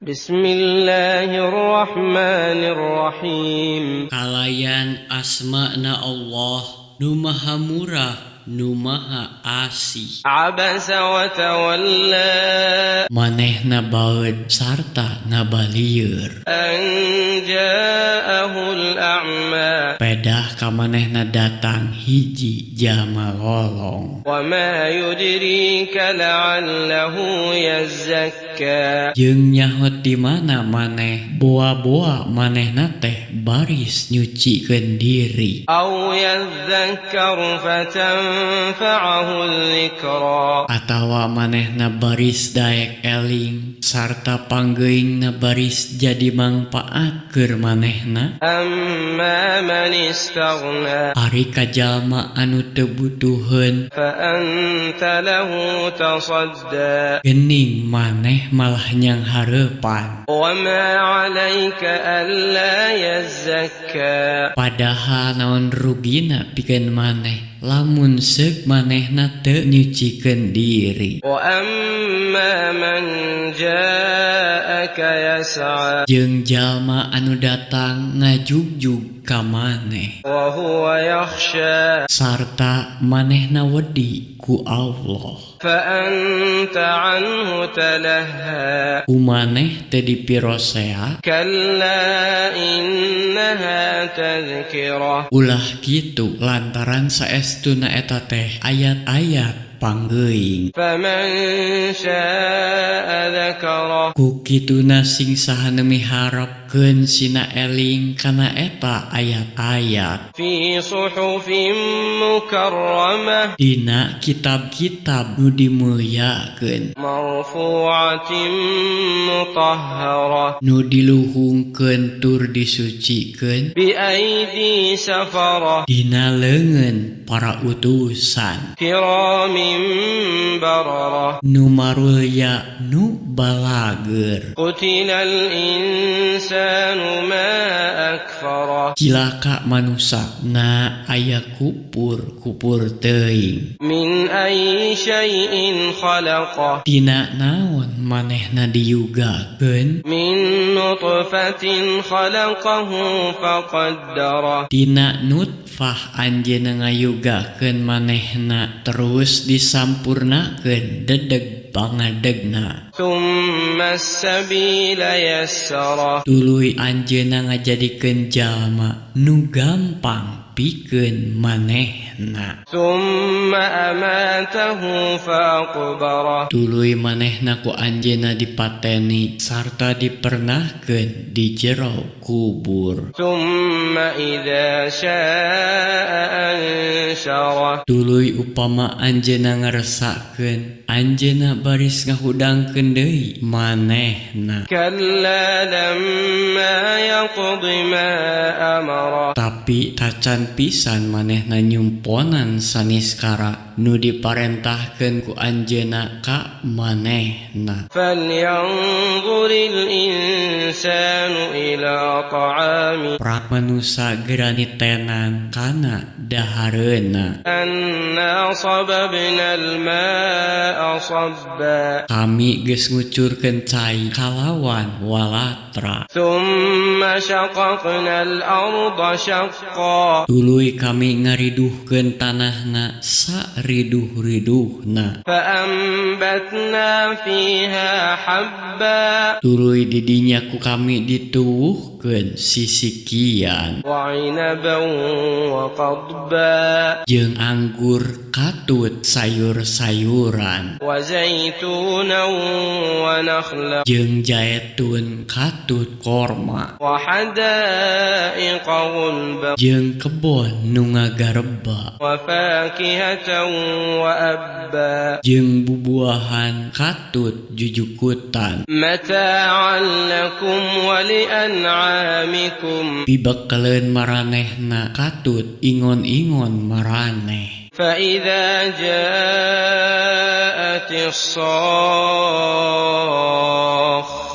Bismillahirrahmanirrahim. Kalayan asmana Allah nu maha murah nu maha asih. عبس وتولى Manehna baeud sarta ngabalieur. أن جاءه الأعمى. Pedah ka manehna datang hiji jalma lolong. وما يدريك لعله يزكى. Jeung nyaho ti mana maneh boa-boa manehna teh baris nyucikeun diri. أو يذكر فتنفعه الذكرى. Atawa manehna baris daek eling sarta panggeuingna baris jadi mangpaat keur manehna. أما من استغنى. Ari ka jalma anu teu butuheun. فأنت له تصدى. Gening maneh malah nyanghareupan. وما عليك ألا يزكى. Padahal naon rugina pikeun maneh lamun seuk manehna teu nyucikeun diri. وأما من جاءك يسعى. Jeung jalma anu datang ngajugjug ka maneh. وهو يخشى. Sarta manehna wedi ku Allah. فأنت عنه تلهى. Ku maneh teh dipirosea. كلا إنها تذكرة. Ulah kitu lantaran saestuna eta teh ayat-ayat panggeuing. فمن شاء ذكره. Ku kituna sing saha nu miharepkeun sina eling kana eta ayat-ayat. في صحف مكرمة. Dina kitab-kitab nu dimulyakeun. مرفوعة مطهرة. Nu diluhungkeun tur disucikeun. بأيدي سفرة. Dina leungeun para utusan. كرام بررة. Nu marulya nu balageur. قتل الإنسان ما أكفره. Cilaka manusa na aya kupur kupur teuing. من أي شيء خلقه. Tina naon manehna diyugakeun? من نطفة خلقه فقدره. Tina nutfah anjeunna ngayugakeun manehna terus disampurnakeun dedeg pangadegna. ثم السبيل يسره. Tuluy anjeunna ngajadikeun jalma nu gampang pikeun manehna. ثم أماته فأقبره. Tuluy manehna ku anjeunna dipateni sarta dipernahkeun di jero kubur. ثم إذا شاء أنشره. Tuluy upama anjeunna ngaresakeun anjeunna baris ngahudangkeun deui manehna. كلا لما يقض ما أمره. Tapi tacan pisan manehna nyumponan saniskara nu diparentahkeun ku anjeunna ka manehna. فلينظر الإنسان إلى طعامه. Prak manusa geura nitenan kana dahareuna. أنا صببنا الماء صبا. Kami geus ngucurkeun cai kalawan walatra. ثم شققنا الأرض شقا. Tuluy kami ngariduhkeun tanahna sariduh-riduhna. فأنبتنا فيها حبا. Tuluy didinya ku kami dituwuhkeun sisikian. وعنبا وقضبا. Jeung anggur katut sayur-sayuran. وزيتونا ونخلا. Jeung jaetun katut korma. وحدائق غلبا. Jeung kebon nu ngagareba. وفاكهة وأبا. Jeung bubuahan katut jujukutan. متاعا لكم ولأنعامكم. Pibekeleun maranehna katut ingon-ingon maraneh. فإذا جاءت الصاخة.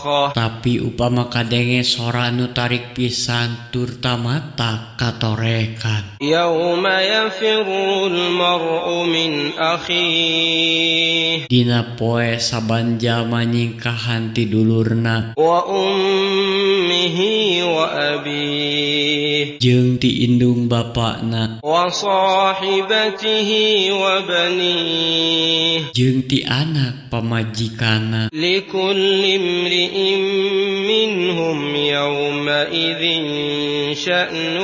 الصاخة. Tapi upama kadenge sora nu tarik pisan turta mata katorekan. يوم يفر المرء من أخيه Dina poe saban jalma nyingkahan ti dulurna وأمه وأبيه jeung ti indung bapakna وصاحبته وبنيه jeung ti anak pamajikanna. لكل امرئ منهم يومئذ شأن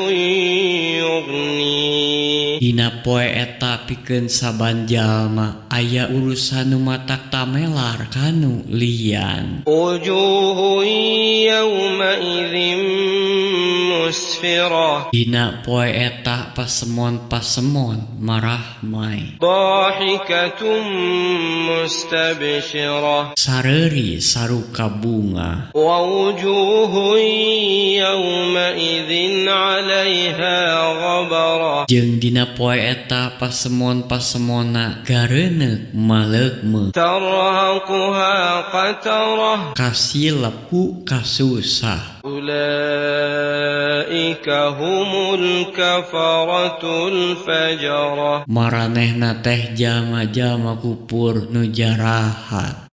يغنيه. Dina poe eta pikeun saban jalma aya urusan nu matak tamelar kanu lian. وجوه يومئذ مسفرة Dina poe eta pasemon-pasemon marahmai ضاحكة مستبشرة sareuri saruka bunga. ووجوه يومئذ عليها غبرة Jeung dina poe eta pasemon-pasemonna gareneuk maleukmeuk ترهقها قترة kasilep ku kasusah. أولئك هم الكفرة الفجرة. Maranehna teh jalma-jalma kupur nu jarahat.